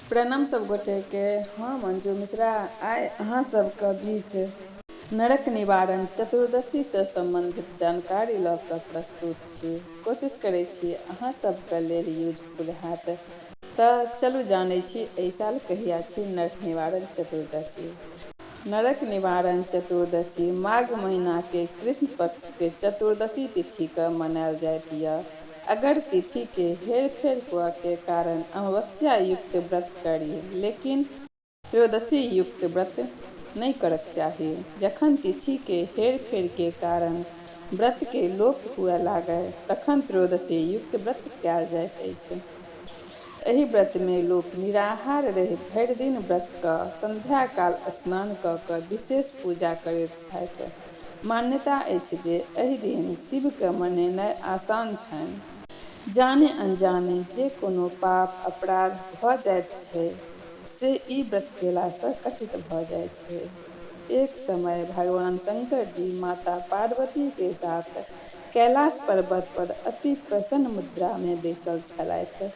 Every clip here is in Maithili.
प्रणाम सब गोटे के, हम अंजू मिश्रा आइ अहाँ सबके बीच नरक निवारण चतुर्दशी से संबंधित जानकारी लऽ कऽ प्रस्तुत छी। कोशिश करै छी अहाँ सबके लेल यूजफुल हैत। तऽ चलू जानै छी एहि साल कहिया छी नरक निवारण चतुर्दशी। नरक निवारण चतुर्दशी माघ महीना के कृष्ण पक्ष के चतुर्दशी तिथि के मनायल जाइत यऽ। अगर तिथि के हेर-फेर हुअ के कारण अमावस्या युक्त व्रत करी, लेकिन त्रयोदशी युक्त व्रत नहि करक चाही। जखन तिथि के हेर-फेर के कारण व्रत के लोप हुअ लागय तखन त्रयोदशी युक्त व्रत कयल जाइत अछि। एहि व्रत में लोक निराहार रहि भरि दिन व्रत कऽ संध्याकाल स्नान कऽ कऽ विशेष पूजा करैत छथि। मान्यता अछि जे एहि दिन शिव के मनेनाइ आसान छनि। जाने-अनजाने जे कोनो पाप-अपराध भऽ जाइत छै से ई व्रत केला सँ कटित भऽ जाइत छै। एक समय भगवान शंकर जी माता पार्वती के साथ कैलाश पर्वत पर अति प्रसन्न मुद्रा में बैसल छलथि।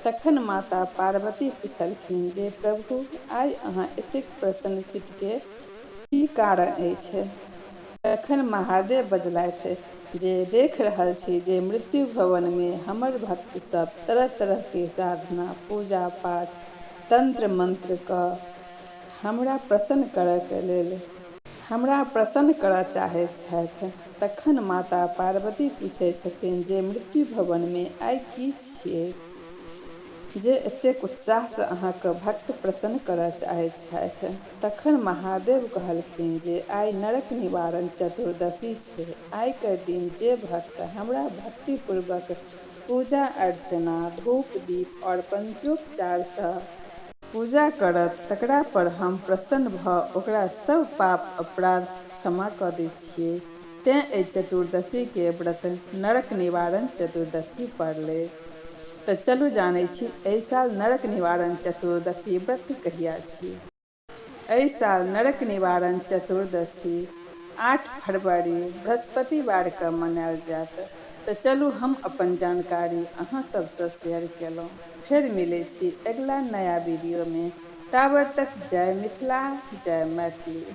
तखन माता पार्वती पुछलखिन जे प्रभु आइ अहाँ एतेक प्रसन्न चित्त के की कारण अछि? तखन महादेव बजलथि जे देख रहल छी जे मृत्यु भवन में हमर भक्त सब तरह-तरह के साधना, पूजा-पाठ, तंत्र-मंत्र कऽ हमरा प्रसन्न करय लेल हमरा प्रसन्न करय चाहैत छथि। तखन माता पार्वती पूछै छथिन जे मृत्यु भवन में आइ की छियै जे एतेक उत्साह सँ अहाँक भक्त प्रसन्न करय चाहैत छथि? तखन महादेव कहलखिन जे आइ नरक निवारण चतुर्दशी छै। आइ के दिन जे भक्त हमरा भक्तिपूर्वक पूजा-अर्चना, धूप-दीप और पंचोपचार सँ पूजा करत तकरा पर हम प्रसन्न भऽ ओकरा सब पाप-अपराध क्षमा कऽ दैत छियै। तें एहि चतुर्दशी के व्रत नरक निवारण चतुर्दशी पड़लै। तऽ चलू जानै छी एहि साल नरक निवारण चतुर्दशी व्रत कहिया छी। एहि साल नरक निवारण चतुर्दशी 8 फरवरी बृहस्पतिवार के मनायल जायत। तऽ चलू हम अपन जानकारी अहाँ सबसँ शेयर केलहुँ। फेर मिलै छी अगिला नया वीडियो में, ताबे तक जय मिथिला जय मैथिली।